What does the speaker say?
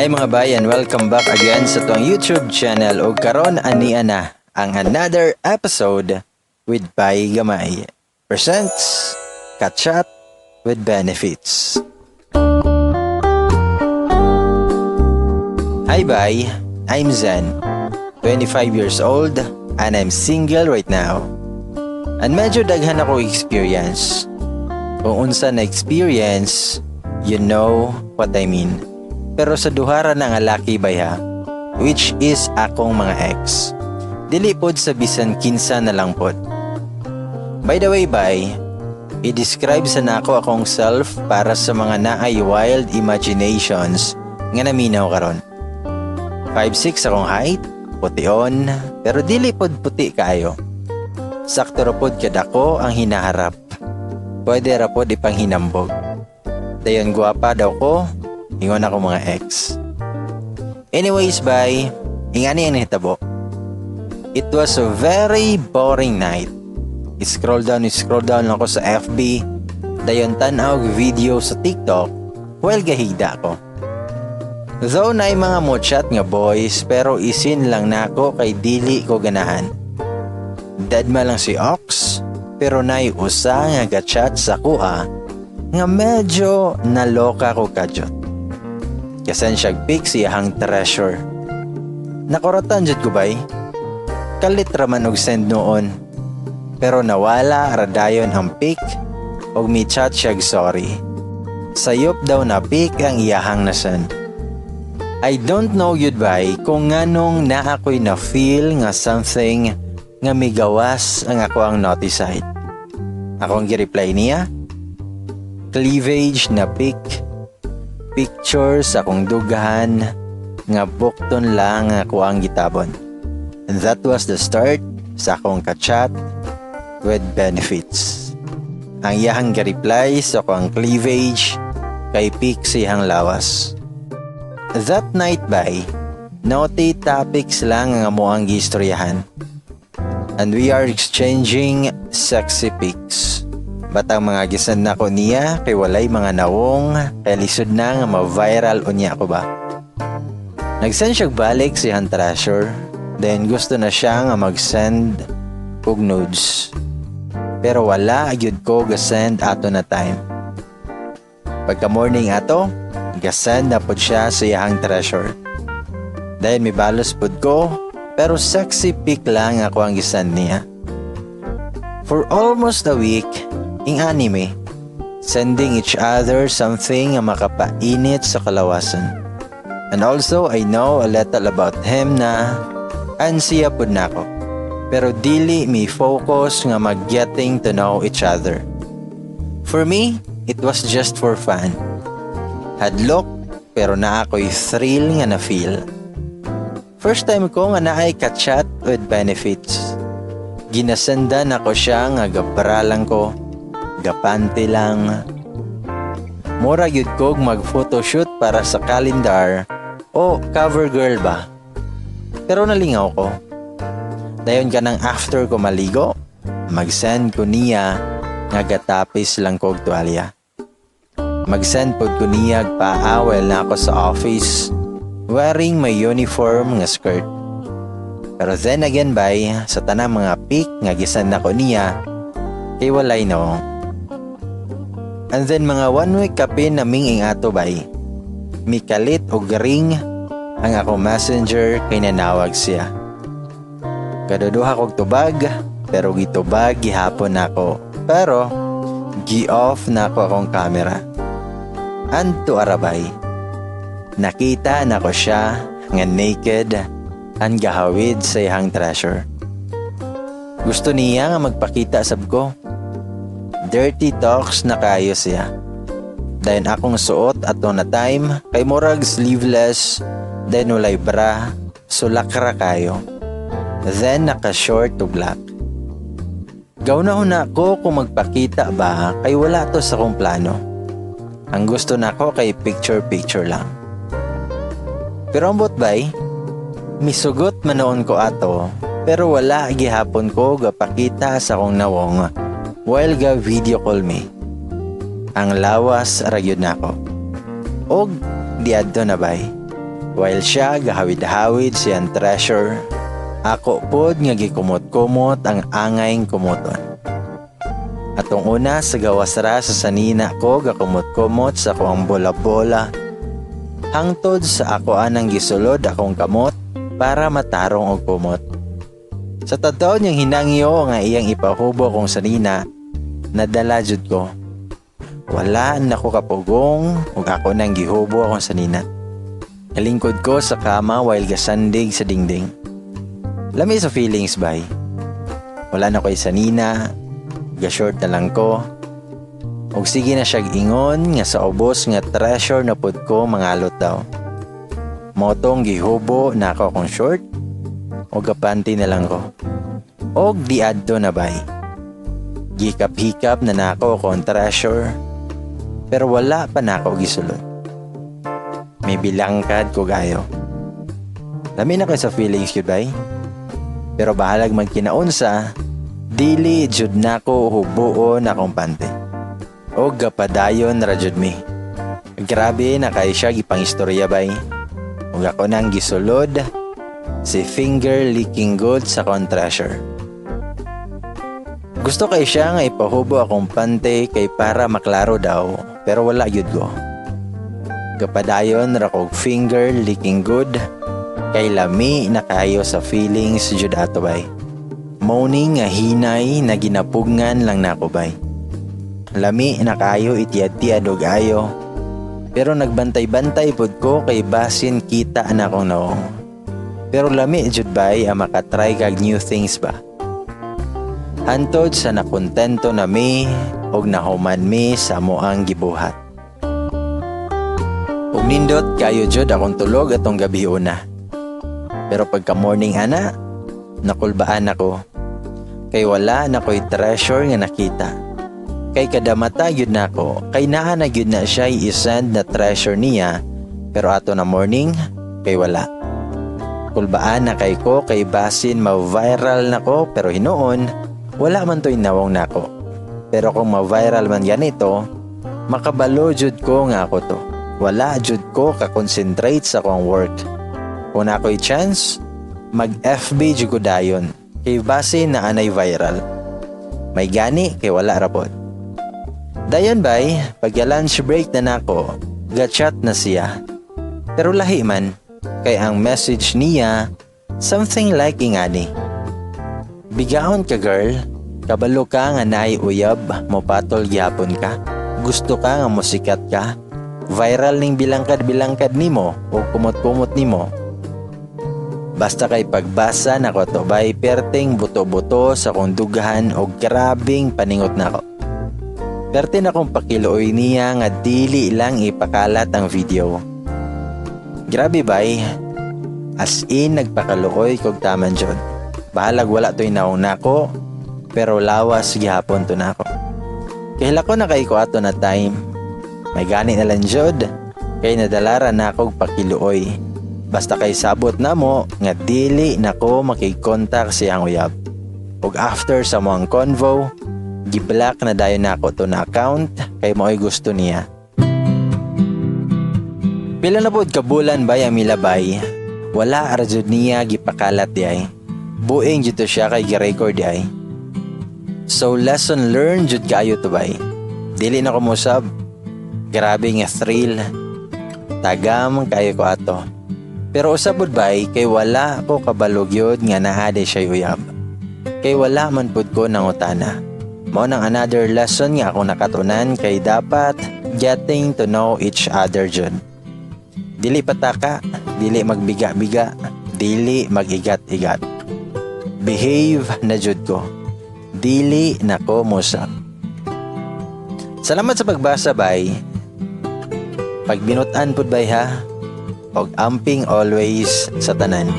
Hi, mga bay, and welcome back again sa atong YouTube channel, og karon ania na ang another episode with Bay Gamay presents Kachat with Benefits. Hi bay, I'm Zen, 25 years old and I'm single right now. And medyo daghan ako experience. Kung unsa na experience, you know what I mean. Pero sa duhara na nga laki, bay, ha, which is akong mga ex. Dili pod sa bisan kinsa na lang pod. By the way, bay, i-describe sa nako akong self para sa mga naay wild imaginations nga naminaw karon. 5'6 akong height, pution, pero dili pod puti kaayo. Sakto ra pod kadako ang hinaharap. Pwede ra pod ipanghinambog. Dayon gwapa daw ko, ingon ako mga ex. Anyways, bay, ingani ang nahitabo. It was a very boring night. Scroll down lang ko sa FB. Dayon tan-aw og video sa TikTok while gahigda ko. Though naay mga mo chat nga boys, pero i-seen lang nako kay dili ko ganahan. Deadma lang si Ox, pero naay usa nga ga-chat sa akoa nga medyo naloka ko kadyot. Ga-send siya pic sa iyahang treasure. Nakuratan jud ko, bay. Kalit ra man og send noon. Pero nawala ra dayon ang pic og mi chat siya sorry. Sayop daw na pic ang iyahang na-send. I don't know yun, bay, kung nganong naa ko'y na feel nga something nga migawas ang ako ang naughty side. Akong gi-reply niya, cleavage na pic, picture sa akong dughan nga bukton lang ako ang gitabon. And that was the start sa akong kachat with benefits. Ang iyahang ga-reply sa akong cleavage kay pic sa iyang lawas. That night, bay, naughty topics lang ang amo ang giistoryahan. And we are exchanging sexy pics. But ang mga gi-send nako niya kay walay mga nawong kay lisod na nga ma-viral unya ko ba. Nag-send siya balik sa iyang treasure. Then gusto na siya nga mag-send og nudes. Pero wala gyud ko ga-send ato na time. Pagka morning ato, ga-send na pod siya sa iyang treasure. Dahil mibalos pod ko, pero sexy pic lang ako ang gi-send niya. For almost a week, ing anime, sending each other something nga makapainit sa kalawasan. And also, I know a little about him na and siya pud nako. Pero dili mi focus nga mag-getting to know each other. For me, it was just for fun. Hadlok, pero naa ko'y thrill nga na feel. First time ko nga naay ka-chat with benefits. Ginasendan ako siya nga gabra lang ko, gapanty lang. Mura gyud kog mag-photoshoot para sa calendar o cover girl ba. Pero nalingaw ko. Dayon kanang after ko maligo, mag-send ko niya nga gatapis lang kog tuwalya. Mag-send pod ko niya paawel na ako sa office wearing my uniform nga skirt. Pero then again, bay, sa tanang mga pic nga gi-send nako niya, kay walay no. And then mga one week kapin naming ing ato, bay. Mikalit og ring ang ako Messenger kay nanawag siya. Kaduduha kog tubag, pero gitubag gihapon nako. Pero gi-off nako akong camera. Anto arabay. Nakita nako siya nga naked ang gahawid sa iyang treasure. Gusto niya nga magpakita sab ko. Dirty talks na kayo siya. Dayon akong suot ato na time kay murag sleeveless, then walay bra, sulak ra kayo. Then naka-short to black. Gauna-una ko kung magpakita ba kay wala to sa akong plano. Ang gusto nako kay picture-picture lang. Pero ambot, bay, misugot man noon ko ato, pero wala gihapon ko gapakita sa akong nawong while ga video call me. Ang lawas ra gyud nako. Og diadto na, bay. While siya gahawid-hawid siyang treasure, ako pod nga gikumot-kumot ang angayng kumuton. Atong una sa gawas ra sa sanina ko gakumot-kumot sa akong bola-bola. Hangtod sa ako anang gisulod akong kamot para matarong og kumot. Sa totoo niyang hinangyo nga iyang ipahubo akong sanina, nadala jud ko. Wala na ko kapugong ug ako nang gihubo akong sanina. Nalingkod ko sa kama while gasandig sa dingding. Lami sa feelings, bay. Wala na ko'y sanina, ga-short na lang ko. Og sige na siya ingon nga sa ubos nga treasure na pud ko mangalot daw. Mao tong gihubo na ako akong short o gapanty na lang ko. Og di adto na, bay. Gikap-hikap na nako akong treasure pero wala pa nako gisulod. May bilangkad ko gayo. Lami na kay sa feelings yun, bay. Pero bahalag magkinaunsa, dili jud nako hubuon akong panty. O gapadayon ra jud mi. Grabe na kay siya gipangistorya, bay. Ug ako nang gisulod si finger licking good sa akong treasure. Gusto kay siya nga ipahubo akong panty kay para maklaro daw, pero wala gyud ko. Gapadayon ra kog finger licking good kay lami na kayo sa feelings jud ato, bay. Morning nga hinay na ginapugngan lang nako, bay. Lami na kayo itiyad-tiyad og ayo. Pero nagbantay-bantay pud ko kay basin kita na akong nawong. Pero lami jud, bay, ang makatry kag new things ba. Hantod sa nakontento na mi og nahuman mi sa amoang gibuhat. Ug nindot kayo jud akong tulog atong gabi una. Pero pagka morning ana, nakulbaan ako. Kay wala na ko'y treasure nga nakita. Kay kada mata gyud nako, kay naa na gyud na siya i-send na treasure niya, pero ato na morning kay wala. Kulbaan na kay ko kay basin ma-viral nako, pero hinuon wala man to'y nawong nako. Pero kung ma-viral man ganito, makabalo jud ko nga ako to. Wala jud ko ka-concentrate sa akong work. Kung ako'y chance, mag-FB jud ko dayon. Kay basin na anay viral. May gani kay wala ra pod. Dayon, bay, pag lunch break na nako, ga-chat na siya. Pero lahi man, kay ang message niya, something like ingani. "Bigaon ka, girl, kabalo ka nga naay uyab, mopatol gyapon ka. Gusto ka nga musikat ka. Viral ning bilangkad-bilangkad nimo o kumot-kumot nimo." Basta kay pagbasa nako to, bay, perting buto-buto sa kong dughan o grabing paningot nako. Perte na kong pakiluoy niya nga dili lang ipakalat ang video. Grabe, bay. As in nagpakaluoy kog taman jud. Bahalag wala to'y naong nako, pero lawas gihapon to nako. Kahila ko na kay ko ato na time. May gani na lang jud kay nadalara na akong pakiluoy. Basta kay sabot namo nga dili nako makig-contact siyang uyab. Ug after sa moang convo, gi-block na dayon nako to na account kay mao'y gusto niya. Pila na pod ka bulan, bay, ang milabay, wala ra jud niya gipakalat di ay. Buing jud to siya kay gi-record di ay. So lesson learned jud kaayo to, bay. Dili na ko mosab. Grabe nga thrill. Tagam kayo ko ato. Pero usab pud, bay, kay wala ko kabalo gyud nga naa di siya uyab. Kay wala man pud ko nangutana. Mao nang another lesson nga akong nakatunan kay dapat getting to know each other jud. Dili pataka, dili magbiga-biga, dili magigat-igat. Behave na jud ko. Dili na ko mosab. Salamat sa pagbasa, bay. Pagbinutan pud, bay, ha. Og amping always sa tanan.